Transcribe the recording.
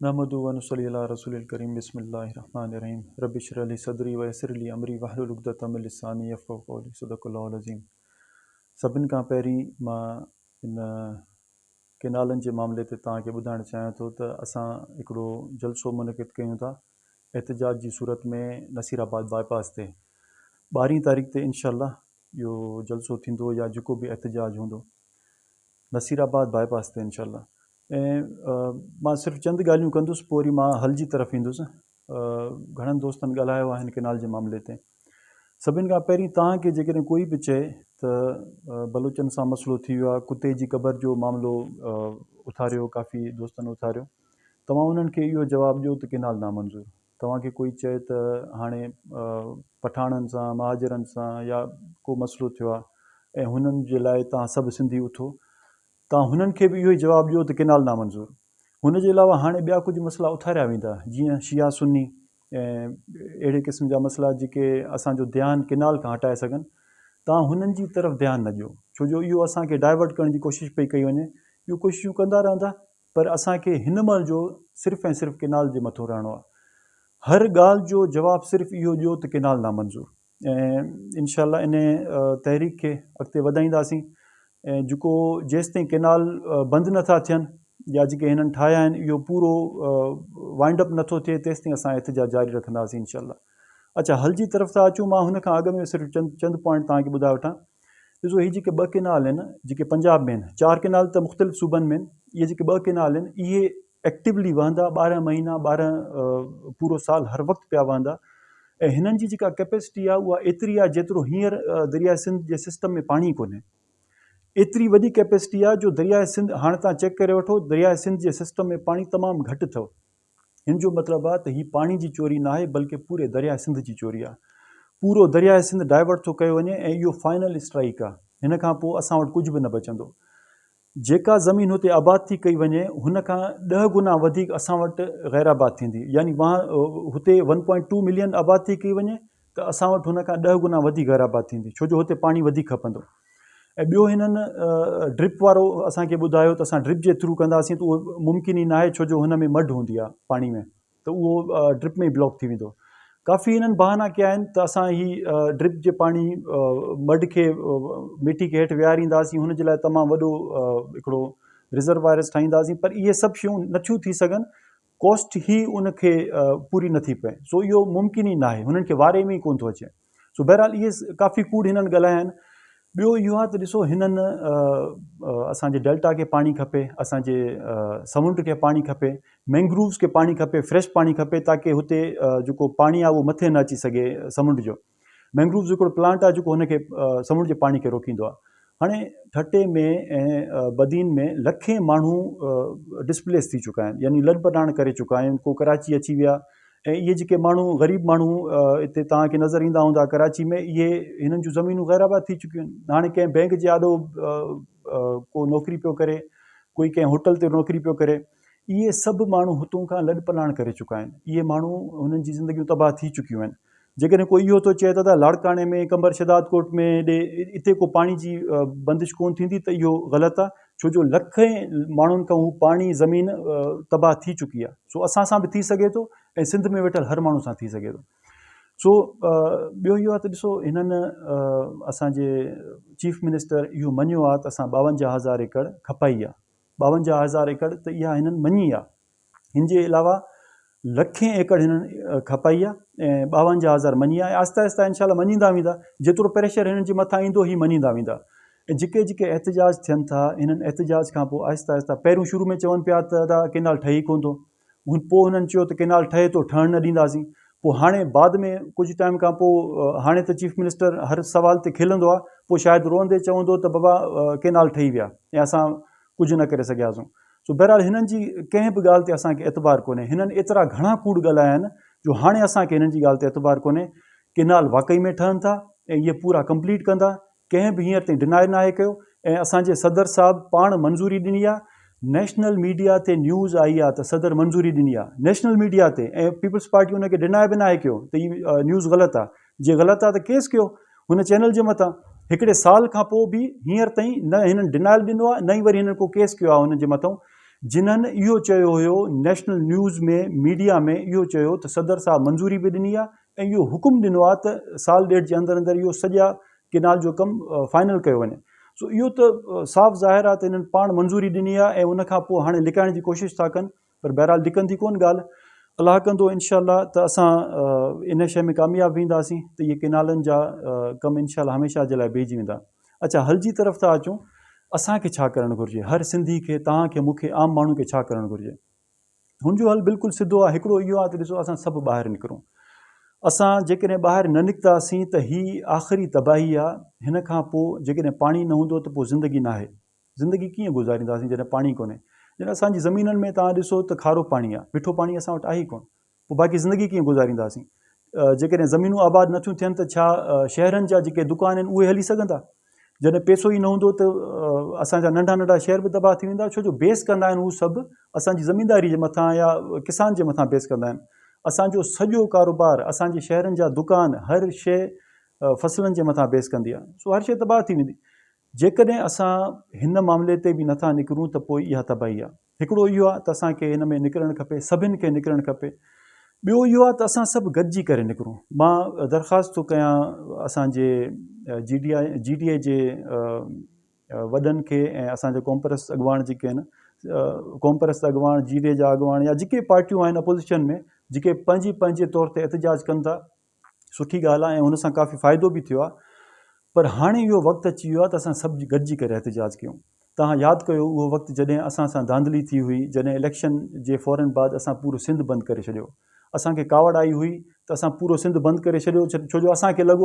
نحمده ونصلي علي رسوله الڪريم بسم الله الرحمن الرحيم رب اشرح لي صدري ويسر لي امري واحلل عقدة من لساني يفقهوا قولي صدق الله العظيم سڀن کان پهرين مان ان ڪينالن جي معاملي تي توهان کي ٻڌائڻ چاهيان ٿو ته اسان هڪڙو جلسو منعقد ڪيون ٿا احتجاج جي صورت ۾ نصير آباد باء پاس تي ٻارهين تاريخ تي انشاء الله اهو جلسو ٿيندو يا جيڪو به احتجاج هوندو نصير آباد باء پاس تي انشاء الله ۽ مان صرف چند ڳالهيون ڪندس پوء وري مان حل جي طرف ايندس. گهڻن دوستن ڳالهايو آهي هن ڪئنال جي معاملي تي. سڀن کان پهرين توهان کي جيڪڏهن ڪوئي به چئي ته بلوچن سان مسئلو ٿي ويو آهي ڪتي جي قبر جو معاملو اٿاريو ڪافي دوستن اٿاريو توهان انهن کي اهو جواب ڏيو ته ڪئنال نامنظور. توهان کي ڪوئي چئي ته هاڻي پٺاڻن سان مهاجرن سان يا ڪو مسئلو ٿيو آهي ۽ هنن جي لاء توهان سڀ سنڌي اٿو توهان هنن کي به اهو ئي جواب ڏيو ته ڪئنال نامنظور. هن جي علاوه هاڻي ٻيا ڪجهه مسئلا اٿاريا ويندا جيئن شيعا سني ۽ اهڙي قسم جا مسئلا جيڪي اسان جو ڌيان ڪئنال کان هٽائي سگهن. توهان هنن جي طرف ڌيان نه ڏيو ڇو جو اهو اسان کي ڊائيورٽ ڪرڻ جي ڪوشش پئي ڪئي وڃي. اهو ڪوششون ڪندا رهندا پر اسان کي هن مهل جو صرف ۽ صرف ڪئنال جي مٿو رهڻو آهي. هر ڳالهه جو جواب صرف اهو ڏيو ته ڪئنال نامنظور. ۽ انشاء الله ان تحريڪ کي اڳتي وڌائينداسين ۽ جيڪو جيستائين ڪينال بند نٿا ٿين يا جيڪي هنن ٺاهيا آهن اهو پورو وائنڊ اپ نٿو ٿئي تيستائين اسان احتجاج جاري رکنداسين انشاء الله اچھا حل جي طرف ٿا اچون مان هن کان اڳ ۾ صرف چند چند پوائنٽ توهان کي ٻڌائي وٺان ڏسو هي جيڪي ٻه ڪينال آهن جيڪي پنجاب ۾ آهن چار ڪينال ته مختلف صوبن ۾ آهن اهي جيڪي ٻه ڪينال آهن اهي ايڪٽيولي وهندا 12 مهينا 12 پورو سال هر وقت پيا وهندا ۽ هنن جي جيڪا ڪيپيسٽي آهي اها ايتري آهي جيترو هينئر درياء سنڌ جي سسٽم ۾ پاڻي ڪونهي ايتري وڏي ڪيپيسٽي آهي جو درياء سنڌ هاڻي تان چيڪ ڪري وٺو درياء سنڌ جي سسٽم ۾ پاڻي تمام گهٽ اٿو هن جو مطلب آهي ته هي پاڻي جي چوري ناهي بلڪه پوري درياء سنڌ جي چوري آهي پورو درياء سنڌ ڊائيورٽ ٿو ڪيو وڃي ۽ اهو فائنل اسٽرائيڪ آهي هن کان پوء اسان وٽ ڪجهه به نه بچندو جيڪا زمين هتي آباد ٿي ڪئي وڃي هن کان ڏهه گنا وڌيڪ اسان وٽ غير آباد ٿيندي يعني وهان هتي ون پوائنٽ ٽو ملين آباد ٿي ڪئي وڃي ته اسان وٽ هن کان ڏهه گنا وڌيڪ غير آباد ٿيندي ڇو جو هتي پاڻي وڌيڪ کپندو ۽ ٻيو هنن ڊرپ وارو اسان کي ٻڌايو ته اسان ڊرپ جي ٿرو ڪنداسين ته اهو ممڪن ئي ناهي ڇو جو هن ۾ مڊ هوندي آهي پاڻي ۾ ته اهو ڊرپ ۾ ئي بلاڪ ٿي ويندو. ڪافي هنن بهانا ڪيا آهن ته اسان هي ڊرپ جي پاڻي مڊ کي مٽي کي هيٺ ويهارينداسين هن جي لاء تمام وڏو هڪڙو ريزروائرس ٺاهينداسين پر اهي سڀ شيون نٿيون ٿي سگهن ڪاسٽ هي ان کي پوري نٿي پئي سو اهو ممڪن ئي ناهي هنن کي واري ۾ ئي ڪونه ٿو اچي سو بهرحال اهي ڪافي ڪوڙ هنن ڳالهايا آهن ٻيو اهو آهي ته ڏسو هنن اسانجي ڊيلٽا کي پاڻي کپي اسانجي سمنڊ کي پاڻي کپي مينگرووز کي پاڻي کپي فريش پاڻي کپي تاڪي هتي جيڪو پاڻي آهي اهو مٿي نه اچي سگهي سمنڊ جو مينگرووز هڪڙو پلانٽ آهي جيڪو هن کي سمنڊ جي پاڻي کي روڪيندو آهي هاڻي ٺٽي ۾ ۽ بدين ۾ لکين ماڻهو ڊسپليس ٿي چڪا آهن يعني لڏ پلاڻ ڪري چڪا آهن ڪو ڪراچي اچي ويا ۽ اهي جيڪي ماڻهو غريب ماڻهو اتي توهان کي نظر ايندا هوندا ڪراچي ۾ اهي هنن جون زمينون غير آباد ٿي چڪيون آهن هاڻي ڪنهن بئنڪ جي آڏو ڪو نوڪري پيو ڪري ڪوئي ڪنهن هوٽل تي نوڪري پيو ڪري اهي سڀ ماڻهو هتون کان لڏ پلاڻ ڪري چڪا آهن اهي ماڻهو هنن جي زندگيون تباهه ٿي چڪيون آهن جيڪڏهن ڪو اهو ٿو چئي ته ادا لاڙڪاڻي ۾ قمبر شهدادڪوٽ ۾ ڏي اتي ڪو پاڻي جي بندش ڪون ٿيندي ته اهو غلط آهي ڇو جو لکين ماڻهن کان هو پاڻي زمين تباهه ٿي چڪي آهي سو اسان سان به ٿي سگهي ٿو ۽ سنڌ ۾ ويٺل هر ماڻهو سان ٿي سگهي ٿو سو ٻيو اهو آهي ته ڏسو هنن اسانجي چيف منسٽر اهو مڃيو آهي ته اسان ٻاونجاهه هزار ايڪڙ کپائي آهي ٻاونجاهه هزار ايڪڙ ته اها هنن مڃي آهي هن جي علاوه لکين ايڪڙ هنن کپائي آ ۽ ٻاونجاهه هزار مڃي آ ۽ آهستي آهستي انشاء الله مڃيندا ويندا جيترو پريشر هنن جي مٿان ايندو هي مڃيندا ويندا ۽ جيڪي جيڪي احتجاج ٿين ٿا هنن احتجاج کان پوء آهستي آهستي پهريون شروع ۾ چون پيا ته ادا ڪينال ٺهي ڪونه ٿو هن پوء هنن چيو ته ڪينال ٺهي ٿو ٺهڻ نه ڏينداسين پوء هاڻي بعد ۾ ڪجهه ٽائيم کان پوء هاڻي ته چيف منسٽر هر سوال تي کلندو آ پوء شايد روئندي چوندو ته بابا ڪينال ٺهي ويا ۽ اسان ڪجهه نه ڪري سگهياسون سو بهرحال هنن جي ڪنهن به ڳالهه تي اسان کي اعتبار ڪونهي. هنن ايترا گهڻا ڪوڙ ڳالهايا آهن جو هاڻي اسان کي هنن جي ڳالهه تي اعتبار ڪونهي. ڪينال واقعي ۾ ٺهن ٿا ۽ اهي پورا ڪمپليٽ ڪندا. ڪنهن به هينئر تائين ڊنائي ناهي ڪيو ۽ اسان جي صدر صاحب پاڻ منظوري ڏني آهي. نيشنل ميڊيا تي نيوز آئي آهي ته صدر منظوري ڏني آهي نيشنل ميڊيا تي ۽ پيپلز پارٽي ان کي ڊنائي به ناهي ڪيو ته هي نيوز غلط آهي. جي غلط آهي ته ڪيس ڪيو هن چينل جي مٿان. هڪڙي سال کان پوء به هينئر تائين نه هنن ڊنائل ڏنو آهي نه ئي وري هنن ڪو ڪيس ڪيو آهي هنن جي مٿان. جنھن اهو چيو هيو نيشنل نيوز ۾ ميڊيا ۾ اهو چيو ته صدر صاحب منظوري به ڏني آهي ۽ اهو حڪم ڏنو آهي ته سال ڏيڍ جي اندر اندر اهو سڄا ڪينال جو ڪم فائنل ڪيو وڃي. سو اهو ته صاف ظاهر آهي ته انهن پاڻ منظوري ڏني آهي ۽ ان کان پوء هاڻي لڪائڻ جي ڪوشش ٿا ڪن پر بهرحال لڪندي ڪونه ڳالهه. الله ڪندو انشاء الله ته اسان ان شيء ۾ ڪامياب وينداسين ته اهي ڪينالن جا ڪم انشاء الله هميشه جي لاء بيهجي ويندا. اڇا حل جي طرف ٿا اچون اسان کي ڇا ڪرڻ گهرجي هر سنڌي کي توهان کي مون کي عام ماڻهو کي ڇا ڪرڻ گهرجي. هن جو حل بلڪل سڌو آهي هڪڙو اهو آهي ته ڏسو اسان سڀ ٻاهر نڪرون اسان جيڪڏهن ٻاهر نه نڪتاسين ته هي آخري تباهي آهي هن کان پوء جيڪڏهن پاڻي نه هوندو ته پوء زندگي ناهي زندگي ڪيئن گذارينداسين جڏهن پاڻي ڪونهي جڏهن اسان جي زمينن ۾ توهان ڏسو ته کارو پاڻي آهي مٺو پاڻي اسان وٽ آهي ئي ڪونه پوء باقي زندگي ڪيئن گذارينداسين؟ جيڪڏهن زمينون آباد نٿيون ٿين ته ڇا شهرن جا جيڪي دڪان آهن اهي هلي سگهندا؟ جڏهن پئسو ئي نه هوندو ته اسان جا ننڍا ننڍا شهر به تباهه ٿي ويندا ڇو جو بيس ڪندا آهن هو سڀ اسان جي زمينداري جي مٿان يا ڪسان جي مٿان بيس ڪندا آهن اسان جو سڄو ڪاروبار اسان جي شهرن جا دڪان هر شيء فصلن جي مٿان بيس ڪندي آهي سو هر شيء تباهه ٿي ويندي جيڪڏهن اسان هن معاملي تي به نٿا نڪرون ته پوء اها تباهي آهي. هڪڙو اهو آهي ته اسان کي هن ۾ نڪرڻ کپي، سڀن کي نڪرڻ کپي. ٻيو اهو آهي ته اسان سڀ گڏجي ڪري نڪرون. مان درخواست ٿو ڪيان اسان جي جي ڊي I جي ڊي اي جي وڏن کي ۽ اسان جا قومپرست اڳواڻ جيڪي آهن، قومپرست اڳواڻ، جي ڊي اي جا اڳواڻ يا جيڪي پارٽيون آهن اپوزيشن ۾ جيڪي پنهنجي پنهنجي طور تي احتجاج ڪن ٿا، سٺي ڳالهه آهي ۽ ان سان ڪافي فائدو به ٿيو آهي پر هاڻي اهو وقت اچي ويو آهي ته اسان سڀ گڏجي ڪري احتجاج ڪيون. توهان ياد ڪيو اهو وقت جڏهن اسان سان ڌانڌلي ٿي هئي جڏهن اليڪشن جي فورن بعد اسان پورو سنڌ بند ڪري ڇڏيو. اسان کي ڪاوڙ آئي هئي ته اسان پورو سنڌ بند ڪري ڇڏيو ڇو جو اسان کي لڳو.